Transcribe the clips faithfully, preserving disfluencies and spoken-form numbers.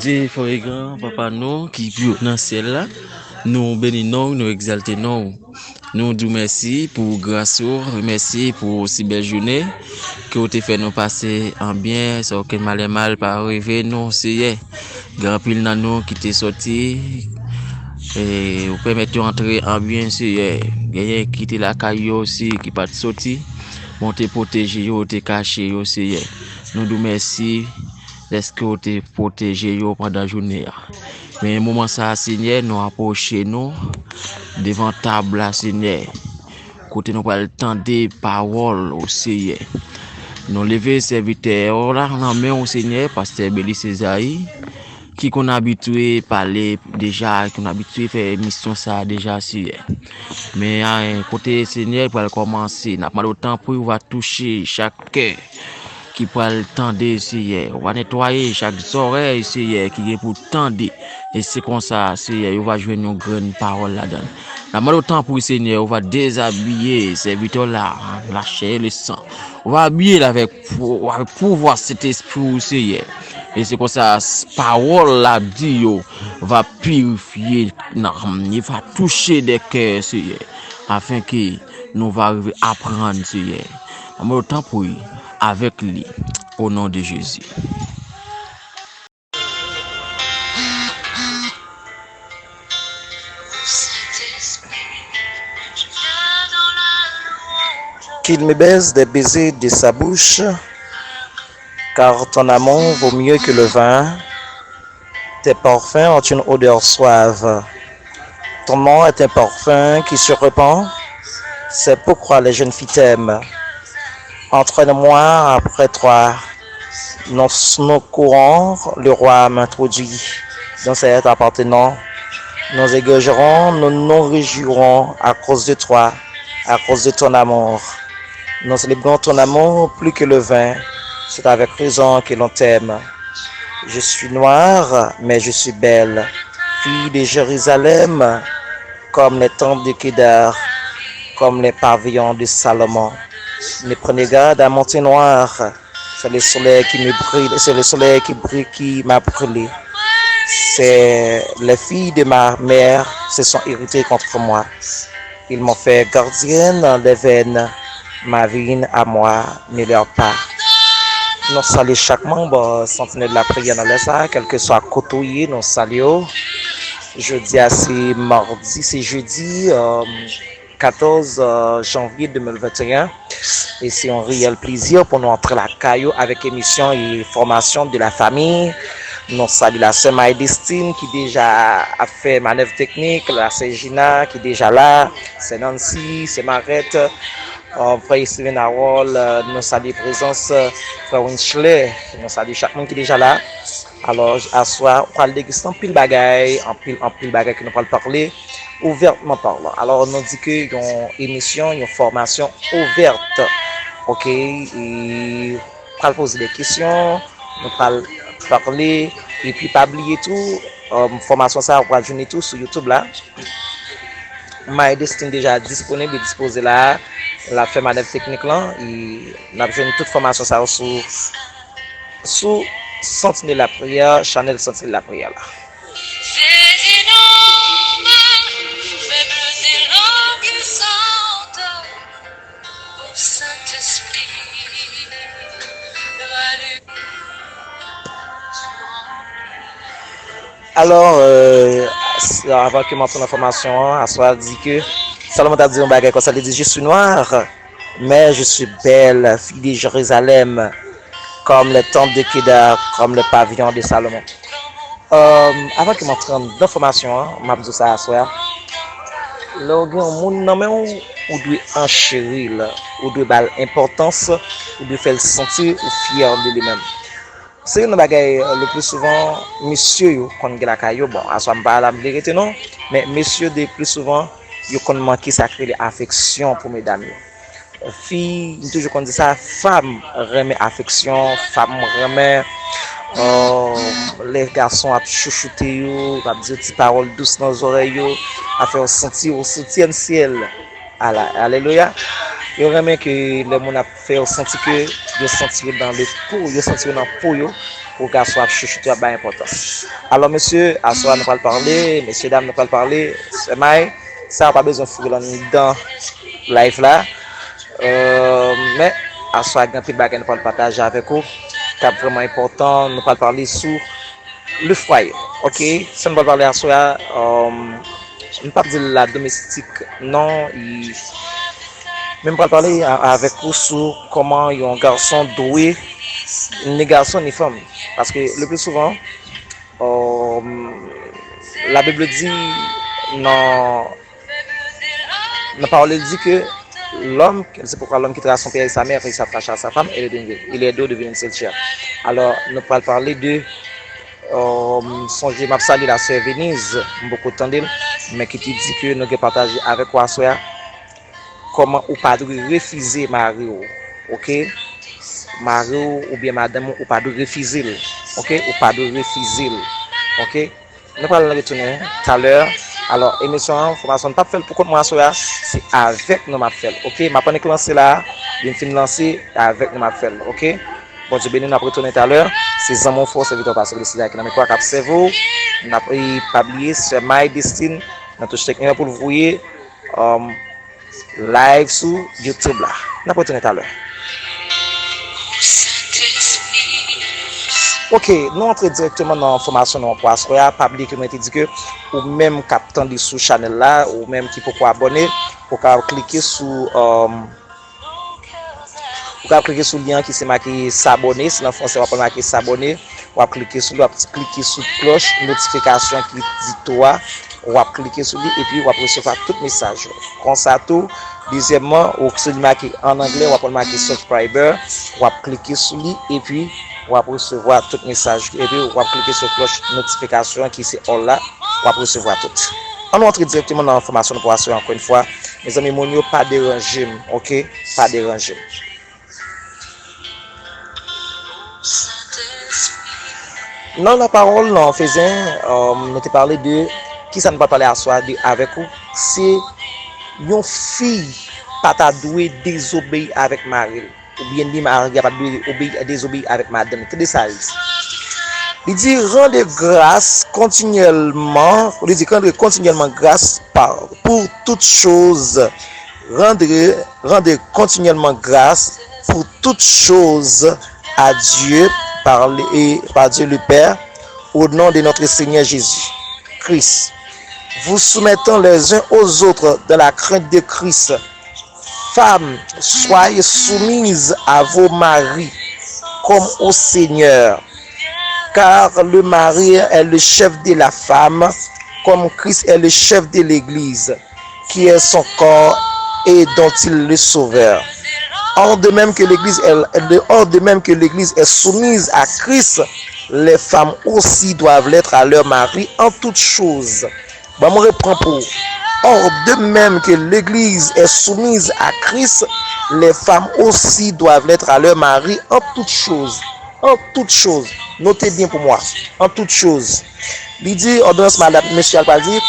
Dye fò e gran, Papa nou ki pi wo nan syèl la, nou beni non w, nou egzalte non w. Nou di w mèsi pou gras ou, mèsi pou si bèl jounen ke w te fè nou pase an byen, san okenn malè mal pa rive nou, Seyè. Gen anpil nan nou ki te soti, e ou pèmèt yo antre an byen, Seyè. Genyen ki te lakay yo osi, ki pa t soti, men w te pwoteje yo, w te kache yo, Seyè. Nou di w mèsi dèske w te pwoteje yo pandan jounen an. Men moman sa a, Senyè, nou apwoche nou devan tab la, Senyè, kote nou pral tande pawòl ou, Seyè. Nou leve sèvitè w la nan men w, Senyè, pastè Beli Sezayi, ki konn abitye pale deja, ki konn abitye fè emisyon sa a deja, Seyè. Men, a, kote Senyè pral kòmanse, n ap mande w tanpri, w va touche chak kè ki pral tande, Seyè. Ou va netwaye chak zòrèy, Seyè, ki gen pou tande. E se konsa, Seyè, yo va jwenn yon grenn pawòl ladan l. N ap mande w tanpri, Senyè, ou va dezabiye sèvitè w la, la chair et le sang. Ou va abiye l avèk pou-, avèk pouvwa Sentespri w, Seyè. E se konsa, s-, pawòl l ap di yo va pirifye nanm, li va touche dè kè, Seyè, afenke nou va rive aprann, Seyè. Anmwe tanpri avèk li, o non de Jezi. Qu'il me baise des baisers de sa bouche, car ton amour vaut mieux que le vin. Tes parfums ont une odeur suave. Ton nom est un parfum qui se répand. C'est pourquoi les jeunes filles t'aiment. Entraîne-moi après toi. Nous, nous courons, le roi m'introduit dans cette appartenance. Nous égorgerons, nous nous réjouirons à cause de toi, à cause de ton amour. Nous célébrons ton amour plus que le vin. C'est avec raison que l'on t'aime. Je suis noire, mais je suis belle. Fille de Jérusalem, comme les tentes de Kedar, comme les pavillons de Salomon. Ne prenez garde à mon teint noir. C'est le soleil qui me brûle, c'est le soleil qui brûle, qui m'a brûlé. C'est les filles de ma mère se sont irritées contre moi. Ils m'ont fait gardienne des veines. Ma vie à moi ne leur pas. Nou salye chak manm Santinèl Lapriyè nan lè sa a, kèlkeswa kote w ye, nou salye w. Jodi a se madi, se jedi, euh, katòz, euh, janvye de mil venteyen. E se yon reyèl plezi pou nou antre lakay ou avèk emisyon e fòmasyon de la fami. Nou salye la sè Marie Destine ki deja ap fè manèv teknik, la sè Gina ki deja la, sè Nancy, sè Marette, euh, frè Steven Harold, euh, nou salye prezans, euh, frè Winchley, nou salye chak moun ki deja la. Alò, aswè a, ou pral degiste anpil bagay, anpil, anpil bagay ke nou pral pale ouvètman palan. Alò, nou di ke yon emisyon, yon fòmasyon ouvèt. Oke, e pral poze de kesyon, nou pral pale, epi pa bliye tou, um, fòmasyon sa a, ou pral jwenn li tou sou YouTube la. Marie Destine deja disponib, li dispoze la, l ap fè manèv teknik lan, e n ap jwenn tout fòmasyon sa yo sou, sou Santinèl Lapriyè, chanèl Santinèl Lapriyè la. Sezi non mwen, fèblete langisante, o Sentespri, rale. Alò, euh, avan ke m antre nan fòmasyon an, aswè a di ke Salomon ta di yon bagay konsa, li di, je suis noire, mais je suis belle, fille de Jérusalem, comme les tentes de Kedar, comme les pavillons de Salomon. Euh, avan ke m antre anndan fòmasyon an, m ap di w sa aswè a. Lè w gen yon moun nan men w, ou dwe ancheri l, ou dwe ba l enpòtans, ou dwe fè l santi ou fyè de li menm. Se youn nan bagay, euh, le plus souvent, mesye yo konn gen lakay yo. Bon, aswè m pa la m vle rete non, men mesye de plus souvent, yo konn manke sa k rele afeksyon pou medam yo. Fi, m toujou konn di sa, fanm renmen afeksyon, fanm renmen, euh, lè gason ap chouchoute yo, ap di yo ti pawòl dous nan zòrèy yo, ap fè yo santi yo sou tyèn syèl. Ala, alelouya. Yo renmen ke lè moun ap fè yo santi ke yo santi yo nan le po, yo santi yo nan po yo. pou gason ap chouchoute, ap bay enpòtans. Alò, mesye, aswè a nou pral pale, mesye dam, nou pral pale, sè May, sa yo pa bezwen foure l anndan live la. Euh, men, aswè a gen anpil bagay nou pral pataje avèk ou, k ap vrèman enpòtan, nou pral pale sou le foyer, ok? Sa nou pral pale aswè a, euh, m p ap di l la domestik, non, i, men m pral pale a, avèk ou sou kòman yon gason dwe, ni gason ni fanm. Paske le pli souvan, euh, la Bible di nan, nan pawòl li di ke l'homme, c'est pourquoi l'homme quittera son père et sa mère et s'attachera à sa femme, et les deux, et les deux deviennent une seule chair. Alò, nou pral pale de, euh, sonje m ap salye la sè Veniz, m poko tande l, men ki te di ke nou gen pataje avèk ou aswè a, kòman ou pa dwe refize mari w, ok? Mari w oubyen madanm ou, ou pa dwe refize l, ok? Ou pa dwe refize l, ok? Nou pral retounen talè. Alò, emisyon an, fòmasyon, m p ap fè l pou kont mwen aswè a, se avèk nou m ap fè l, ok? M ap annik lanse la, lè m fin lanse, avèk nou m ap fè l, ok? Bondye beni, n ap retounen talè. Se zanmi w, frè w, sèvitè w, pastè Wesley Sila ki nan mikwo a k ap sèvi w. N ap, e, pa bliye, sè May Destin, nan touch teknik la pou l voye, um, live sou YouTube la. N ap retounen talè. Ok, nou antre dirèkteman nan enfòmasyon nou an pou aswè a. Pa bliye ke mwen te di ke ou menm k ap tande sou chanèl la, ou menm ki poko abòne, ou ka klike sou, um, ou ka klike sou lyen ki se make s'abonner, se nan fransè w ap make s'abonner, w ap klike sou li, w ap klike sou klòch notifikasyon ki di tou a, w ap klike sou li epi w ap resevwa tout mesaj yo. Konsa tou, dezyèmman, ou sou li make an anglè, w ap wè l make subscriber, w ap klike sou li epi w ap resevwa tout mesaj yo, epi w ap klike sou klòch notifikasyon ki se all la, w ap resevwa tout. Ann nou antre dirèkteman nan enfòmasyon nou pou aswè a ankò yon fwa. Mezanmi, moun yo pa deranje m, ok? Pa deranje m. Nan lapawòl nan Efezen, um, nou te pale de kisa nou pa pale aswè a de avèk ou. Se yon fi pa ta dwe dezobeyi avèk mari l. Oubyen ni mari a pa dwe obeyi, dezobeyi avèk madanm li. Tande sa l di. Li di, rendez grâce continuellement, li di, rendez continuellement grâce par, pour toutes choses. Rendez, rendez continuellement grâce pour toutes choses à Dieu, par le, et par Dieu le Père, au nom de notre Seigneur Jésus-Christ. Vous soumettant les uns aux autres dans la crainte de Christ. Femmes, soyez soumises à vos maris, comme au Seigneur. Car le mari est le chef de la femme, comme Christ est le chef de l'Église, qui est son corps et dont il est le sauveur. Or de même que l'Église est, or de même que l'Église est soumise à Christ, les femmes aussi doivent l'être à leur mari en toutes choses. Ban mwen repran pou ou. Or, de même que l'Église est soumise à Christ, les femmes aussi doivent l'être à leur mari en toutes choses. En toutes choses. Notez bien pour moi. En toutes choses. Li di, òdonans madanm, mesye a, l pral di,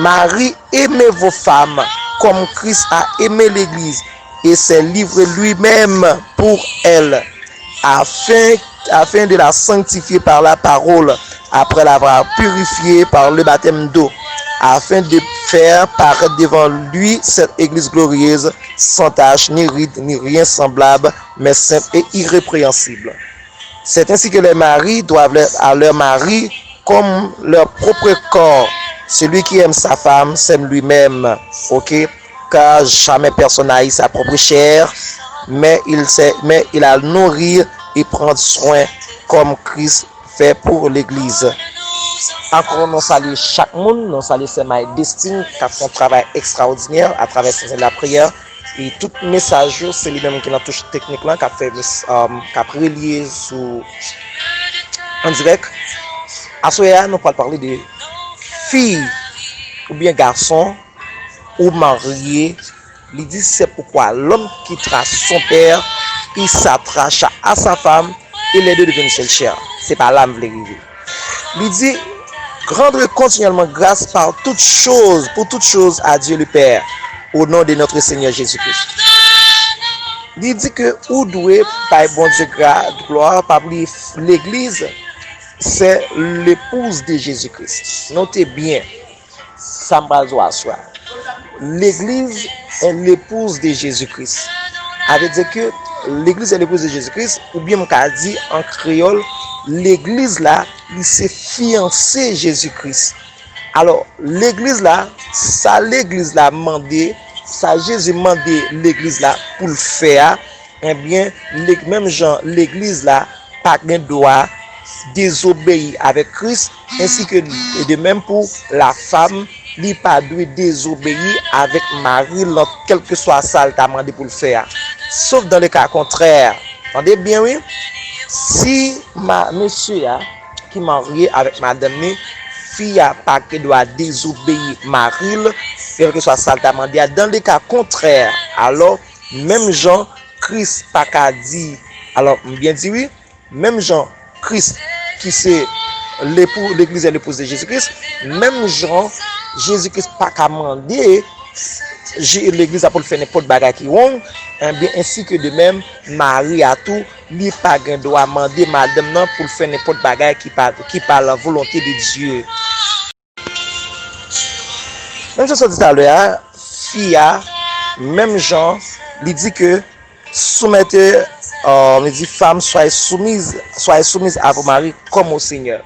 mari, aimez vos femmes comme Christ a aimé l'Église et s'est livré lui-même pour elle, afin, afin de la sanctifier par la parole, après l'avoir purifiée par le baptême d'eau, afin de faire paraître devant lui cette église glorieuse, sans tache, ni ride, ni rien semblable, mais sainte et irrépréhensible. C'est ainsi que les maris doivent leur, à leur mari comme leur propre corps. Celui qui aime sa femme s'aime lui-même. Ok? Car jamais personne n'a haï sa propre chair, mais il s'est, mais il a nourri et prend soin comme Christ fait pour l'Église. Ankò, nou salye chak moun, nou salye sè May Destin, k ap fè yon travay ekstraòdinè atravè Sentèn Lapriyè. E tout mesaj yo, se li menm ki nan touch teknik lan, k ap fè, um, k ap relye sou an dirèk. Aswè a, nou pral pale de fi oubyen gason ou marye. Li di, c'est pourquoi l'homme quittera son père, il s'attachera à sa femme, et les deux deviennent une seule chair. Se pa la m vle rive. Li di, rendez continuellement grâce par toutes choses, pour toutes choses à Dieu le Père, au nom de notre Seigneur Jésus-Christ. Li di ke ou dwe bay Bondye gra, glwa, pa bliye legliz, c'est l'épouse de Jésus-Christ. Note byen sa m pral di w aswè a. Legliz est l'épouse de Jésus-Christ. Sa vle di ke legliz est l'épouse de Jésus-Christ, oubyen m ka di an kreyòl, legliz la, li se fiyanse Jezi Kris. Alò, legliz la, sa legliz la mande, sa Jezi mande legliz la pou l fè a, ebyen, menm jan legliz la pa gen dwa dezobeyi avèk Kris, ensi ke de menm pou la femme, li pa dwe dezobeyi avèk mari l nan kèlkeswa sa l ta mande pou l fè a. Sof dans le cas contraire. Tande byen, wi. Si mesye a ki marye avèk madanm li, fi a pa gen dwa dezobeyi mari l, kèlkeswa sa l ta mande a. Dans le cas contraire, alò, menm jan Kris pa ka di, alò, m byen di wi, menm jan Kris ki se lepou, legliz e lepouz de Jezi Kris, menm jan Jezi Kris pa ka mande legliz la pou l fè nenpòt bagay ki wrong, enben, ensi ke de menm, mari a tou, li pa gen dwa mande madanm nan pou l fè nenpòt bagay ki pa, ki pa la volonte de Dye. Menm jan sa di talè a, fi a, menm jan, li di ke soumèt, euh, li di, femme, soyez soumise, soyez soumise à vos maris comme au Seigneur.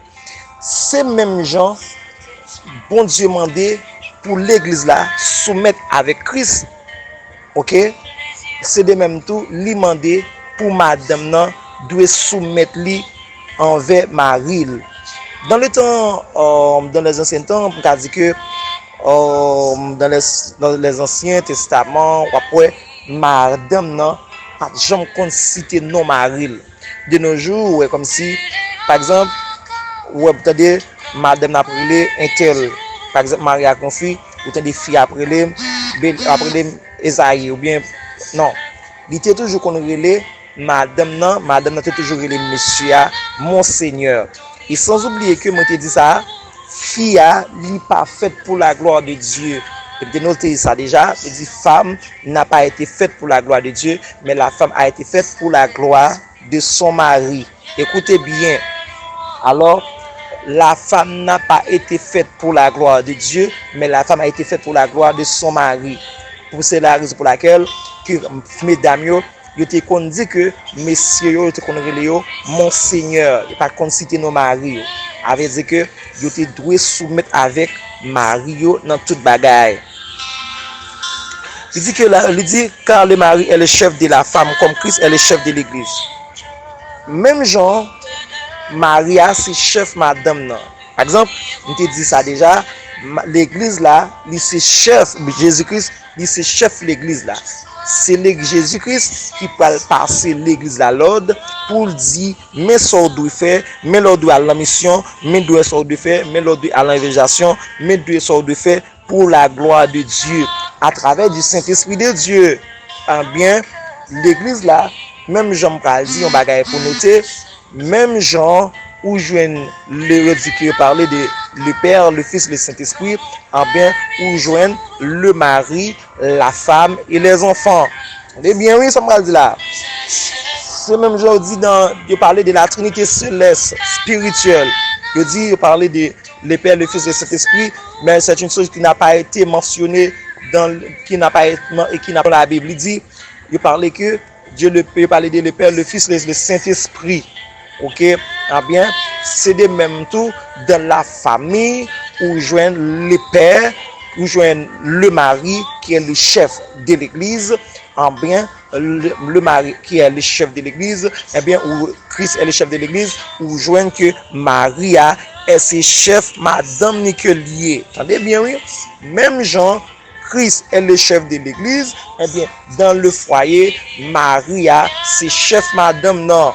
Se menm jan Bondye mande pou legliz la soumèt avèk Kris. Oke? Se de menm tou, li mande pou madanm nan dwe soumèt li anvè mari l. Dans le temps, euh, dans les anciens temps, m ka di ke, euh, dans les, dans les anciens testaments, w ap wè madanm nan pa t janm konn site non mari l. De nos jours, ou wè kòmsi, pa egzanp, ou wè, tande, madanm nan ap rele entèl. Pa egzanp, mari ak yon fi, ou tande fi ap rele, ap rele Ezayi, oubyen, non. Li te toujou konn rele madanm nan, madanm nan te toujou rele mesye a, Monseigneur. E sans oublier ke mwen te di sa, fi a, li pa fèt pour la gloire de Dieu. E m te note sa deja, li di, femme n'a pas été faite pour la gloire de Dieu, mais la femme a été faite pour la gloire de son mari. Écoutez bien. Alors, la femme n'a pas été faite pour la gloire de Dieu, mais la femme a été faite pour la gloire de son mari. Pou se la rezon pou lakèl ke medam yo, yo te konn di ke mesye yo, yo te konn rele yo Monseigneur. Yo pa t konn site non mari yo. A vle di ke yo te dwe soumèt avèk mari yo nan tout bagay. Li di ke la, li di, car le mari est le chef de la femme, comme Christ est le chef de l'église. Menm jan, mari a se chèf madanm nan. Pa egzanp, m te di sa deja, ma- legliz la, li se chèf, Jezi Kris, li se chèf legliz la. Se leg- Jezi Kris ki pral pase legliz la lòd pou l di, men sa w dwe fè, men lè w dwe al nan misyon, men dwe sa w dwe fè, men lè w dwe al nan evanjelizasyon, men dwe sa w dwe fè, pour la gloire de Dieu, à travers du Saint-Esprit de Dieu. Ebyen, legliz la, menm jan m pral di yon bagay pou note, menm jan ou jwenn le, yo di ke yo pale de le Père, le Fils, le Saint-Esprit, ebyen, ou jwenn le mari, la femme et les enfants. Tande byen, wi, sa m pral di la. Se menm jan yo di dan, yo pale de la Trinité céleste, spirituelle. Yo di, yo pale de le Père, le Fils et le Saint-Esprit, mais c'est une chose qui n'a pas été mentionnée dans, qui n'a pas été, et qui n'a pas dans la Bible. Li di, yo pale ke Dieu le, yo pale de le Père, le Fils, le, le Saint-Esprit. Oke? Ebyen, se de menm tou, dans la famille, ou jwenn le Père, ou jwenn le mari, qui est le chef de l'église, ebyen, le, le mari, qui est le chef de l'église, ebyen, ou Christ est le chef de l'église, ou jwenn ke mari a, e se chèf madanm ni ke l ye. Tande byen, wi. Menm jan, Christ est le chef de l'église, ebyen, dans le foyer, mari a, se chèf madanm nan.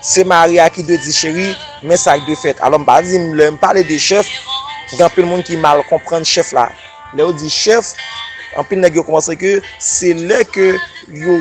Se mari a ki dwe di, cheri, men sa k dwe fèt. Alò, m pa di, lè m pale de chèf, gen anpil moun ki mal konprann chèf la. Lè yo di chèf, anpil nèg yo kòmanse ke se lè ke yo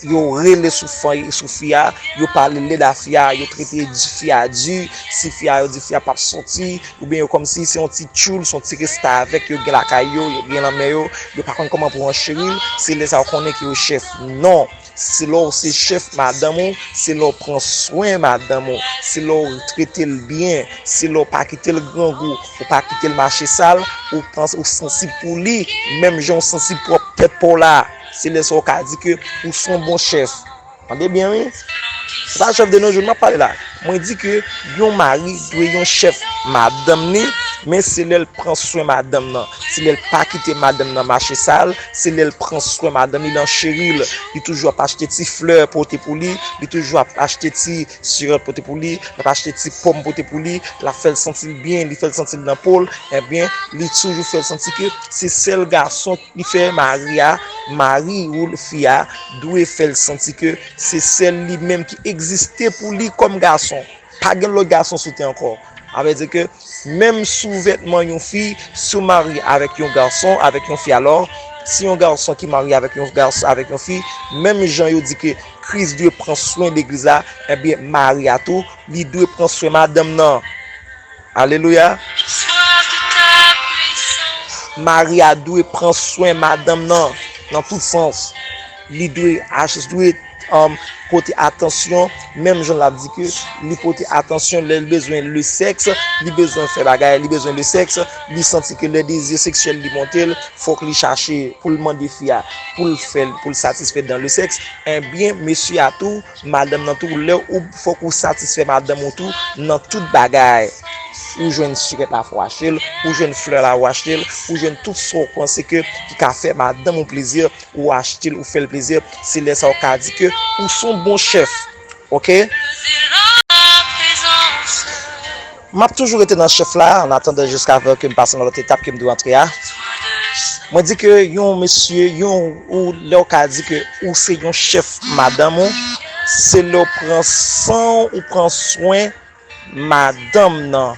yo rele sou fanm, sou fi a, yo pale lèd a fi a, yo trete di fi a di, si fi a, yo di fi a p ap soti, oubyen yo kòmsi se yon ti tchoul, se yon ti restavèk yo gen lakay yo, yo gen lanmè yo, yo pa konn kòman pou ancheri l, se lè sa yo konnen ke yo chèf. Non, se lè w se chèf madanm ou, se lè w pran swen madanm ou, se lè w trete l byen, se lè w pa kite l grangou, ou pa kite l mache sal, ou pran, ou sansib pou li, menm jan w sansib pwòp tèt pa w la. Se lè sa w ka di ke ou se yon bon chèf. Tande byen, wi. Se pa chèf de nos jours m ap pale la. Mwen di ke yon mari dwe yon chèf madanm li, men se lè l pran swen madanm nan. Se lè l pa kite madanm nan mache sal, se lè l pran swen madanm li, l ancheri l. Li toujou ap achte ti flè pote pou li, li toujou ap achte ti sirèt pote pou li, l ap achte ti pòm pote pou li, l ap fè l santi l byen, li fè l santi l nan po l, ebyen, li toujou fè l santi ke se sèl gason li fè mari a, mari ou fi a, dwe fè l santi ke se sèl li menm ki egziste pou li kòm gason. Pa gen lòt gason sou tè ankò. Sa vle di ke menm souvètman yon fi, si w marye avèk yon gason, avèk yon fi alò, si yon gason ki marye avèk yon gason, avèk yon fi, menm jan yo di ke Kris dwe pran swen legliz la, ebyen, mari a tou, li dwe pran swen madanm nan. Alelouya. Mari a dwe pran swen madanm nan, nan tout sans. Li dwe ach-, dwe, um, pote atansyon, menm jan l ap di ke li pote atansyon lè l bezwen le sèks, li bezwen fè bagay, li bezwen le sèks, li santi ke lè dezi seksyèl li monte l, fòk li chache pou l mande fi a, pou l fè l, pou l satisfè dan le sèks. Ebyen, mesye a tou, madanm nan tou, lè ou fòk ou satisfè madanm ou tou nan tout bagay. Ou jwenn sirèt la, fò w achte l, ou jwenn flè la, ou achte l, ou jwenn tout sa w panse ke ki ka fè madanm ou plezi, ou achte l, ou fè l plezi. Se lè sa w ka di ke ou se yon bon chèf. Oke? M ap toujou rete nan chèf la, an atandan jiskavan ke m pase nan lòt etap ke m dwe antre a. Mwen di ke yon mesye, yon, ou, lè w ka di ke ou se yon chèf madanm ou, se lè w pran san, ou pran swen madanm nan,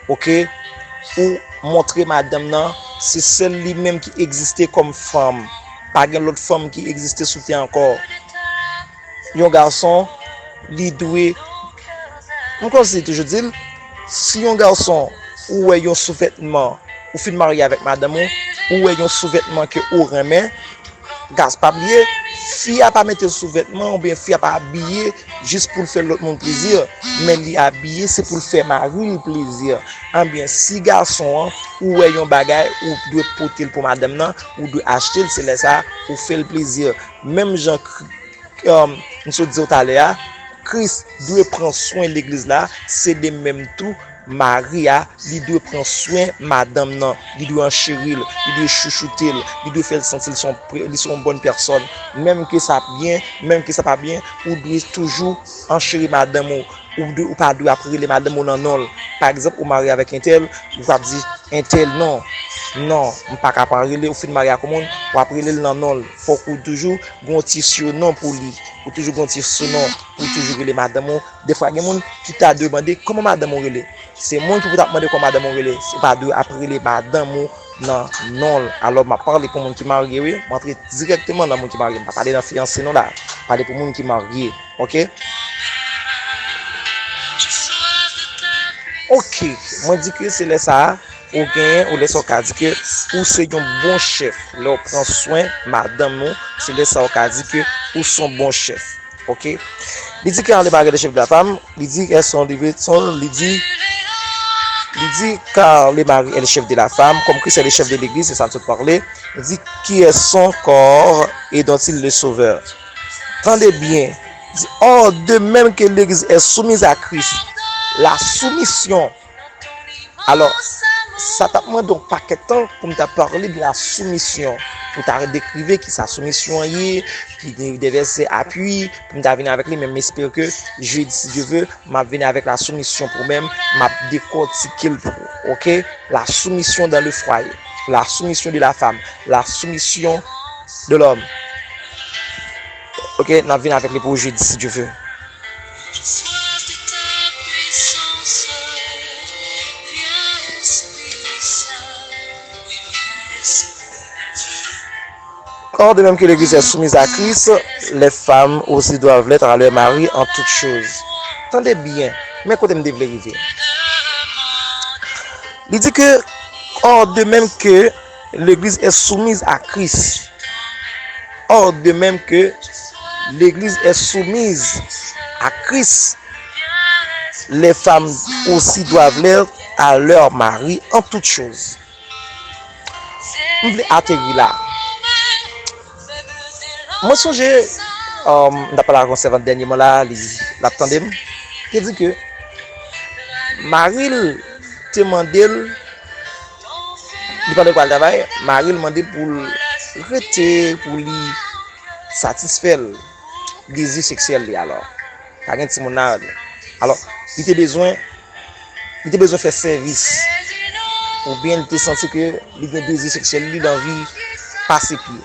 oke? Ou montre madanm nan se sèl li menm ki egziste kòm fanm. Pa gen lòt fanm ki egziste sou tè ankò. Yon gason, li dwe, m kòmsi toujou di l, si yon gason, ou wè yon souvètman, ou fin marye avèk madanm ou, ou wè yon souvètman ke ou renmen, gas pa bliye, fi a pa mete souvètman oubyen fi a pa abiye jis pou l fè lòt moun plezi, men li abiye se pou l fè mari l plezi. Anbyen, si gason an, ou wè yon bagay, ou dwe pote l pou madanm nan, ou dwe achte l, se lè sa a, ou fè l plezi. Menm jan Kri-, um, m sot di w talè a, Kris dwe pran swen legliz la, se de menm tou, mari a, li dwe pran swen madanm nan, li dwe ancheri l, li dwe chouchoute l, li dwe fè l santi l se yon pre-, li se yon bòn pèsòn. Menm ke sa byen, menm ke sa pa byen, ou dwe toujou ancheri madanm ou. Ou dwe, ou pa dwe ap rele madanm ou nan non l. Pa egzanp, ou marye avèk entèl, ou ap di, entèl non. Non, m pa ka pa rele, ou fin marye ak yon moun, w ap rele l nan non l. Fòk ou toujou gen yon ti siyonon pou li. Ou toujou gen yon ti siyonon pou toujou rele madanm ou. Defwa, gen moun ki ta dwe mande, kòman madanm ou rele? Se moun ki pou t ap mande kòman madanm ou rele. Ou pa dwe ap rele madanm ou nan non l. Alò, m ap pale pou moun ki marye, wi. M antre dirèkteman nan moun ki marye. M pa pale nan fiyanse non la. M pale pou moun ki marye. Oke? Oke. Mwen di ke se lè sa a, ou genyen, ou lè sa w ka di ke ou se yon bon chèf. Lè w pran swen madanm ou, se lè sa w ka di ke ou se yon bon chèf. Oke? Li di, car le mari est le chef de la femme, li di, elles sont, li di, li di, car le mari est le chef de la femme, comme Christ est le chef de l'église, se sa n sot pale. Li di, qui est son corps et dont il est le sauveur. Tande byen. Di, or, de même que l'église est soumise à Christ, la soumission. Alò, sa t ap mande yon pakèt tan pou m ta pale de la soumission, pou ta dekrive ki sa soumission an ye, ki de, de vèsè apui, pou m ta vini avèk li, men m espere ke jedi, si Dye vle, m ap vini avèk la soumission pou mwen, m ap dekòtike l pou ou, oke? La soumission dans le foyer, la soumission de la femme, la soumission de l'homme. Oke, n ap vini avèk li pou jedi, si Dye vle. Or de même que l'Église est soumise à Christ, les femmes aussi doivent l'être à leur mari en toutes choses. Tande byen, men kote m te vle rive. Li di ke, or de même que l'Église est soumise à Christ. Or de même que l'Église est soumise à Christ, les femmes aussi doivent l'être à leur mari en toutes choses. M vle ateri la. Mwen sonje, um, m t ap pale ak yon sèvant dènyèman la, li, l ap tande m. Te di ke mari l te mande l, li pandan l pral travay, mari l mande l pou l rete, pou li satisfè l, dezi seksyèl li alò. Pa gen timoun nan. Alò, li te bezwen, li te bezwen fè sèvis. Oubyen li te santi ke li gen dezi seksyèl, li anvi pase pye.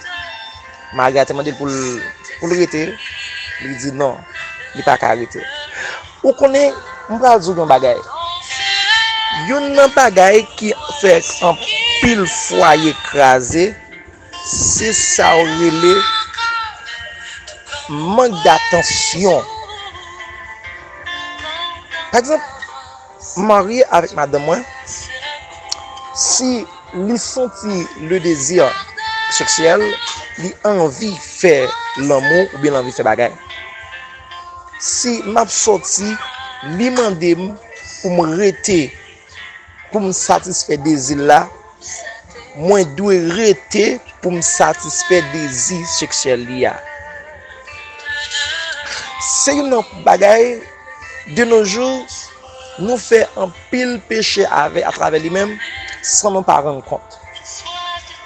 Mari a te mande l pou l, pou l rete, li di non, li pa ka rete. Ou konnen, m pral di w yon bagay. Youn nan bagay ki fè anpil fwaye kraze, se sa yo rele mank datansyon. Pa egzanp, m marye avèk madanm mwen, si li santi le désir sexuel, li anvi fè lanmou oubyen l anvi fè bagay. Si m ap sòti, li mande m pou m rete, pou m satisfè dezi l la, mwen dwe rete pou m satisfè dezi seksyèl li a. Se youn nan bagay, de nos jours, nou fè anpil peche avè, atravè li menm, san nou pa rann kont.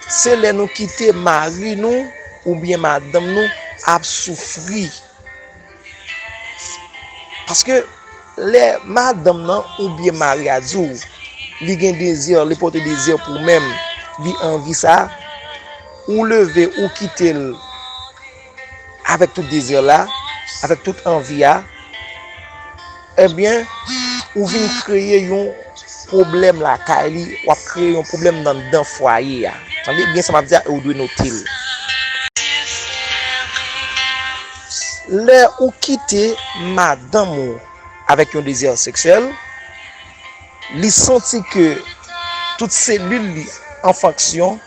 Se lè nou kite mari nou oubyen madanm nou ap soufri. Paske lè madanm nan oubyen mari a di w li gen dezi, li pote dezi pou ou menm, li anvi sa, ou leve, ou kite l avèk tout dezi la, avèk tout anvi a, ebyen, ou vin kreye yon pwoblèm lakay li, w ap kreye yon pwoblèm nan, nan fwaye a. Tande byen sa m ap di a e ou dwe note l. Lè ou kite madanm ou avèk yon dezi seksyèl, li santi ke tout selil li an fonksyon,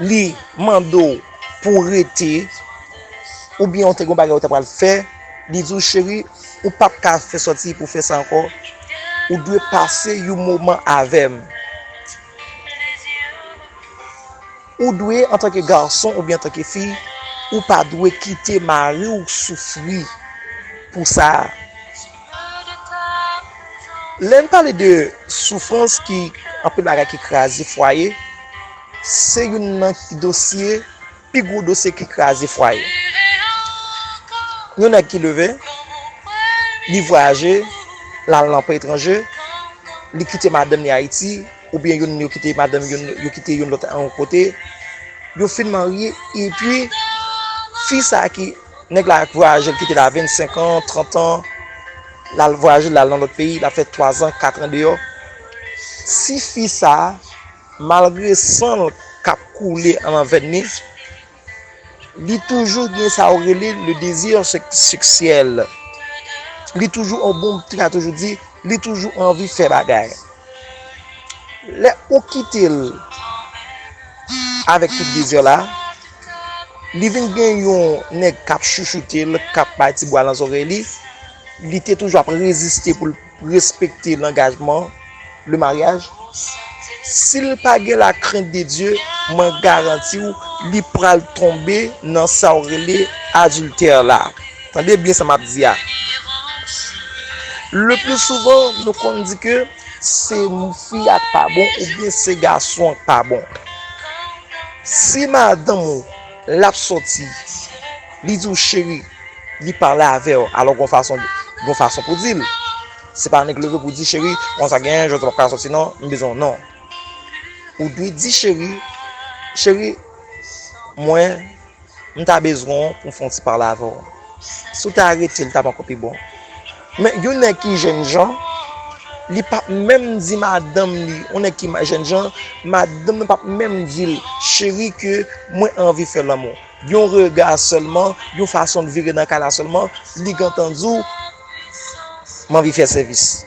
li mande w pou w rete, oubyen w te gen yon bagay ou ta pral fè, li di w, cheri, ou p ap ka fè sòti pou w fè sa ankò, ou dwe pase yon moman avè m. Ou dwe, antanke gason oubyen antanke fi, ou pa dwe kite mari w soufri pou sa. Lè n pale de soufrans ki anpil bagay ki kraze fwaye, se youn nan dosye, pi gwo dosye ki kraze fwaye. Yon nèg ki leve, li vwayaje, l al nan peyi etranje, li kite madanm li Ayiti, oubyen youn yo kite madanm, youn, yo kite youn lòt an yon kote, yo fin marye, epi fi sa ki, nèg la vwayaje, l kite l a vennsenk an, trant an, l al vwayaje, l al nan lòt peyi, l ap fè twazan, katran deyò. Si fi sa, malgre san l k ap koule nan venn li, li toujou gen sa yo rele le désir sèk-, sèksyèl. Li toujou, yon bon, m te ka toujou di, li toujou anvi fè bagay. Lè ou kite l avèk tout dezi la, li vin gen yon nèg k ap chouchoute l, k ap bay ti bwa nan zòrèy li, li te toujou ap reziste pou l respekte langajman, le mariage. Si l pa gen la crainte de Dieu, mwen garanti w, li pral tonbe nan sa w rele adiltè la. Tande byen sa m ap di a. Le plus souvent, nou konn di ke se fi a k pa bon oubyen se gason an k pa bon. Si madanm ou, l ap sòti, li di w, cheri, li pale avè w, alò gon fason, gon fason pou di l. Se pa nèg leve pou di, cheri, konsa gen, jodi a m p ap ka sòti non, m bezwen w non. Ou dwe di, cheri, cheri, mwen, m ta bezwen w pou m fè yon ti pale avè w. Si w ta rete, l t ap ankò pi bon. Men, yon nèg ki jènjan, Li p ap menm di madanm li, yon nèg ki ma-, jènjan, madanm nan p ap menm di l, cheri, ke mwen anvi fè lanmou. Yon rega sèlman, yon fason l vire nan kay la sèlman, li gentan di w, m anvi fè sèvis.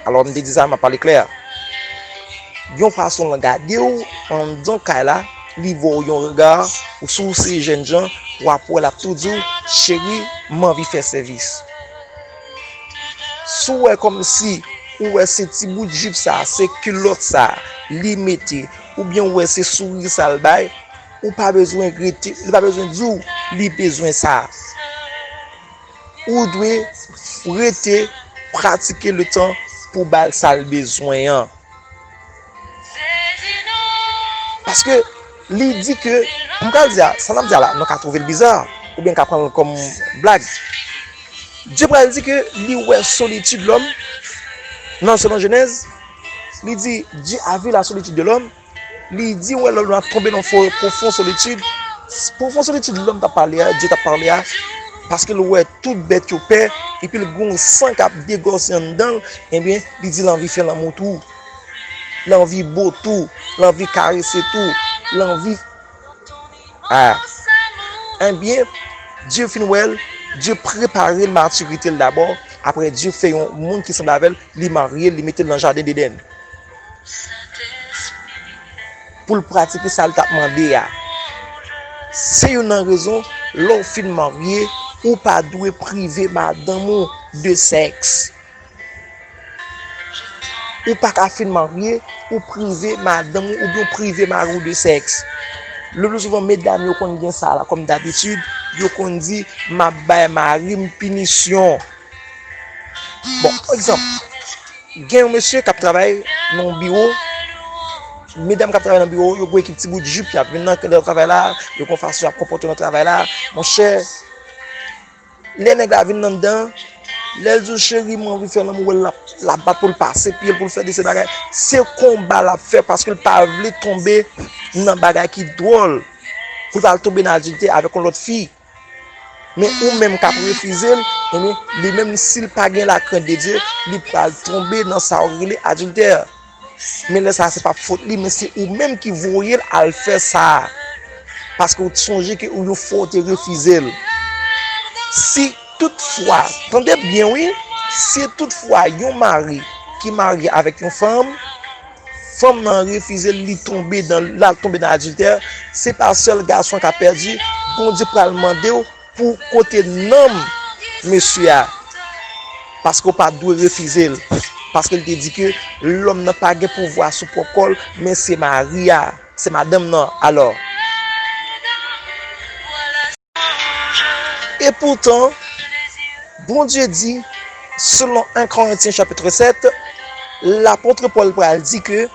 Alò, m te di sa, m ap pale klè. Yon fason l gade w anndan kay la, li voye w yon rega, ou si w se jènjan, w ap wè l ap tou di w, cheri, m anvi fè sèvis. Si w wè kòmsi, ou wè se ti bout jip sa, se kilòt sa, li mete, oubyen w wè se souri sa l bay, ou pa bezwen rete, li pa bezwen di w li bezwen sa. Ou dwe rete pratike letan pou ba l sa l bezwen an. Paske li di ke, m pral di a, sa n ap di a la, nou ka twouve l biza, oubyen n ka pran l kòm blag. Dye pral di ke li wè solitid lòm nan, selon Jenèz, li di, Dieu a vu la solitude de l'homme, li di, wè, lòm nan tonbe nan fo-, pwofon solitid. Pwofon solitid lòm t ap pale a, Dye t ap pale a, paske l wè tout bèt yo pè, epi l gen yon san k ap degòse anndan l, ebyen, li di l anvi fè lanmou tou. L anvi bo tou, l anvi karese tou, l anvi, a. Ebyen, Dye fin wè l, Dye prepare l matirite l dabò, apre Dye fè yon moun ki sanble avè l, li marye l, li mete l nan jaden Edenn. Pou l pratike sa l t ap mande a. Se youn nan rezon, lè w fin marye, ou pa dwe prive madanm ou de sèks. Ou pa ka fin marye, ou prive madanm ou, oubyen ou prive mari w de sèks. Le pli souvan, medam yo konn gen sa la kòm dabitid, yo konn di, m ap bay mari m pinisyon. Bon, pa egzanp, gen yon mesye k ap travay nan yon biwo, medam k ap travay nan biwo, yo gen ekip ti bout jip, y ap vin nan, nan travay la, yo gen yon fason y ap konpòte yo nan travay la, monchè, lè nèg la vin anndan, lè l di w, cheri, mwen anvi fè lanmou, wè l ap, l ap bat pou l pase pye l, pou l fè de se bagay. Se konba l ap fè paske l pa vle tonbe nan bagay ki dwòl. Pou l pa al tonbe nan adiltè avèk yon lòt fi. Men ou menm k ap refize l, ebyen, li menm, si l pa gen lakrent de Dye, li pral tonbe nan sa w rele adiltè. Men lè sa a, se pa fòt li, men se ou menm ki voye l al fè sa a. Paske w sonje ke ou yon fwa w te refize l. Si toutfwa, tande byen wi, si toutfwa yon mari ki marye avèk yon fanm, fanm nan refize l, li tonbe nan, l al tonbe nan adiltè, se pa sèl gason k ap pèdi, Bondye pral mande w pou kote nanm mesye a. Paske w pa dwe refize l. Paske l te di ke lòm nan pa gen pouvwa sou pwòp kò l, men se mari a, se madanm nan. Alò, epoutan, Bondye di, selon en Korentyen chapit sèt, lapot Pòl pral di ke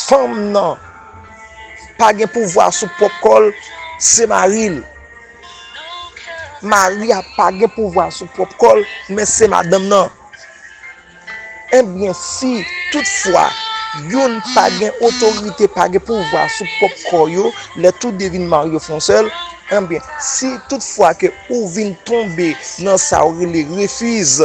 fanm nan pa gen pouvwa sou pwòp kò l, se mari l. Mari a pa gen pouvwa sou pwòp kò l, men se madanm nan. Ebyen, si toutfwa youn pa gen otorite, pa gen pouvwa sou pwòp kò yo, lè tou de vin marye yo fè yon sèl, ebyen, si toutfwa ke ou vin tonbe nan sa ou rele refiz,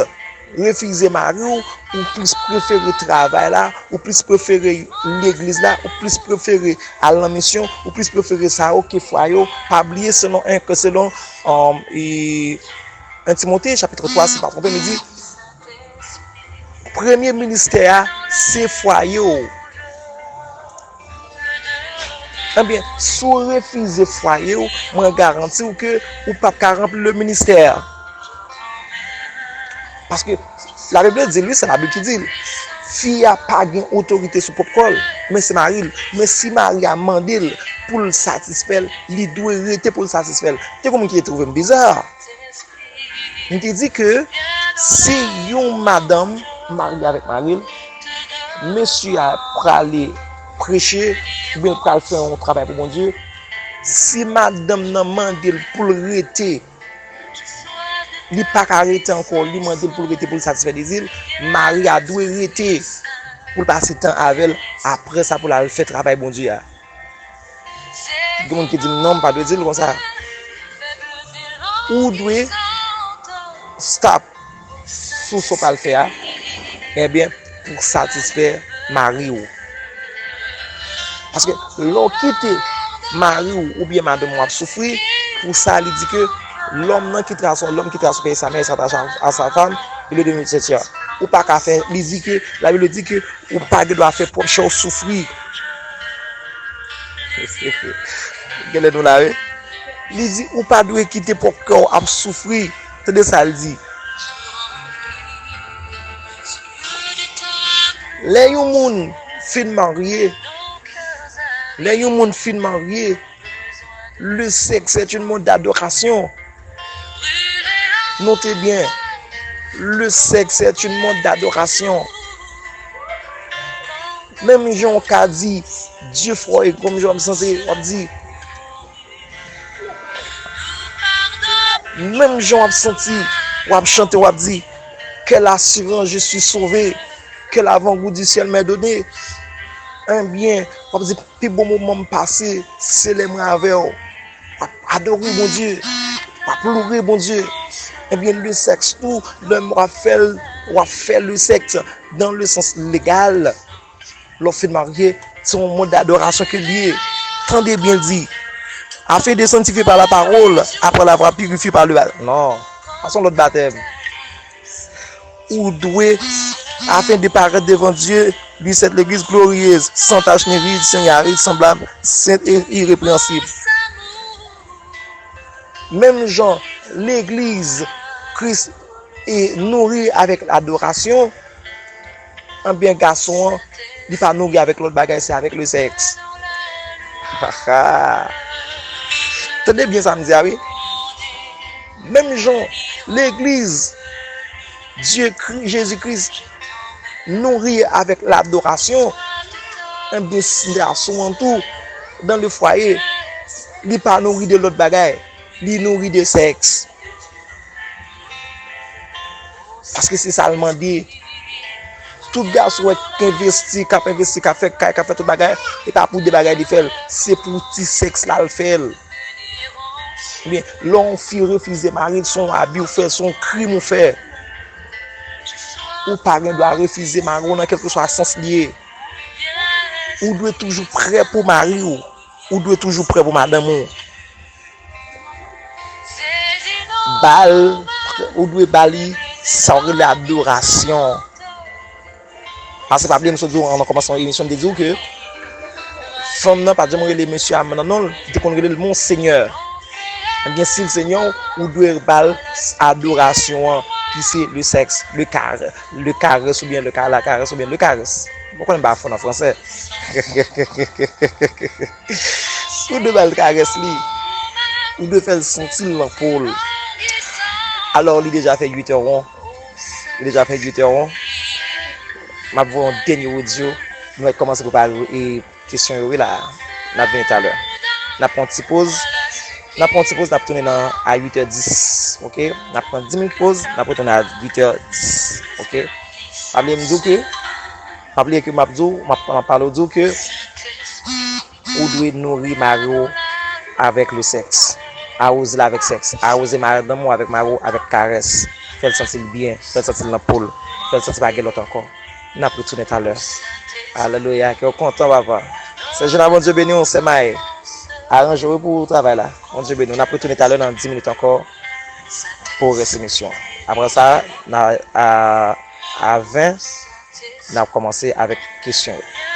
refize mari w, ou plis prefere travay la, ou plis prefere legliz la, ou plis prefere al nan misyon, ou plis prefere sa yo ke fwaye w. Pa bliye, selon en, selon, um, e, en Timote, chapit twa, si m pa twonpe m, li di, premye ministè a, se fwaye w. Ebyen, si w refize fwaye w, mwen garanti w ke ou p ap ka ranpli le ministè. Paske Labib di l, wi, se Labib ki di l. Fi a pa gen otorite sou pwòp kò l, men se mari l. Men si mari a mande l pou l satisfè l, li dwe rete pou l satisfè l. Te gen moun ki te twouve m biza. M te di ke si yon madanm marye avèk mari l, mesye a prale preche, oubyen l pral fè yon travay pou Bondye, si madanm nan mande l pou l rete, li pa ka rete ankò, li mande l pou l rete pou l satisfè dezi l, mari a dwe rete pou l pase tan avè l, apre sa pou l al fè travay Bondye a. Gen moun ki di m non, m pa dwe di l konsa. Ou dwe stop sou sa w pral fè a. Ebyen, pou satisfè mari w. Paske lè w kite mari w oubyen madanm ou ap soufri, pou sa, li di ke l'homme qui trace, l'homme qui trace périr sa mère s'attache à, à sa femme, il est devenu chrétien. Ou pa ka fè, li di ke, Labib di ke ou pa gen dwa fè pwòp chè w soufri. Genlè nou la, wi. Li di ou pa dwe kite pwòp kè w ap soufri. Tande sa l di. Lè yon moun fin marye, lè yon moun fin marye, le sexe est une mode d'adoration. Notez bien, le sexe est une mode d'adoration. Menm jan w ka di Dye fò e granm jan w ap santi, w ap di, menm jan w ap santi, w ap chante, w ap di, quelle assurance, je suis sauvé, quel avant-goût du ciel m'est donné. Ebyen, w ap di, pi bon moman m pase, se lè mwen avè w. W ap adore Bondye, w ap loure Bondye. Ebyen, le sexe tou, lè w ap fè l, w ap fè le sexe dans le sens légal. Lè w fin marye, se yon mode d'adoration ke l ye. Tande byen l di, afin de sanctifier par la parole, après l'avoir purifié par le ba-, non, sa se yon lòt batèm. Ou dwe, afin de paraître devant Dieu, lui, cette l'église glorieuse, sans tache ni ride, sans y aride, semblable, sainte et irrépréhensible. Menm jan legliz Kris e nouri avèk ladorasyon, ebyen gason an, li pa nouri avèk lòt bagay, se avèk le sexe. Tande byen sa m di a, wi. Menm jan legliz Dye Kri-, Jezi Kris nouri avèk ladorasyon, ebyen si gason an tou, dans le foyer, li pa nouri de lòt bagay, li nouri de sèks. Paske se sa l mande. Tout gason wè k envesti, k ap envesti, k ap fè kay, k ap fè tout bagay, e pa pou de bagay li fè l, se pou ti sèks la l fè l. Ebyen, lè yon fi refize mari l, se yon abi w fè, se yon krim ou fè. Ou pa gen dwa refize mari w nan kèlkeswa sans li ye. Ou dwe toujou prè pou mari w. Ou dwe toujou prè pou madanm ou. Ba l, ou dwe ba li sa w rele adorasyon. Paske pa bliye m sot di w nan kòmansman emisyon, m te di w ke fanm nan pa t janm rele mesye a nan non l, li te konn rele l Monseigneur. Ebyen, si l senyè w, ou dwe ba l adorasyon an, ki se le sexe, le car-, le caresse oubyen le ca-, la caresse oubyen le caresse. Ou konnen m pa fò nan fransè. Ou dwe ba l karès li. Ou dwe fè l santi l nan po l. Alò, li deja fè uit è won. Li deja fè uit è won. M ap voye yon dènye odyo. Nou mèt kòmanse prepare e kesyon yo, wi, la. N ap vini talè. N ap pran yon ti poz. N ap pran yon ti poz, n ap tounen nan a uit è dis. Oke? N ap pran dis minit poz, n ap retounen a uit è dis. Oke? Pa bliye m di w ke, pa bliye ke m ap di w, m ap, m ap pale w di w ke ou dwe nouri mari w avèk le sexe. Awoze l avèk sèks. Awoze madanm ou avèk mari w avèk karès. Fè l santi l byen. Fè l santi l nan po l. Fè l santi pa gen lòt ankò. N ap retounen talè. Alelouya. Kè w kontan, papa. Sè Jena, Bondye beni w, sè May. Aranje w pou travay la. Bondye beni w. N ap retounen talè nan dis minit ankò pou rès emisyon. Apre sa, nan, a, a ven, n ap kòmanse avèk kesyon yo.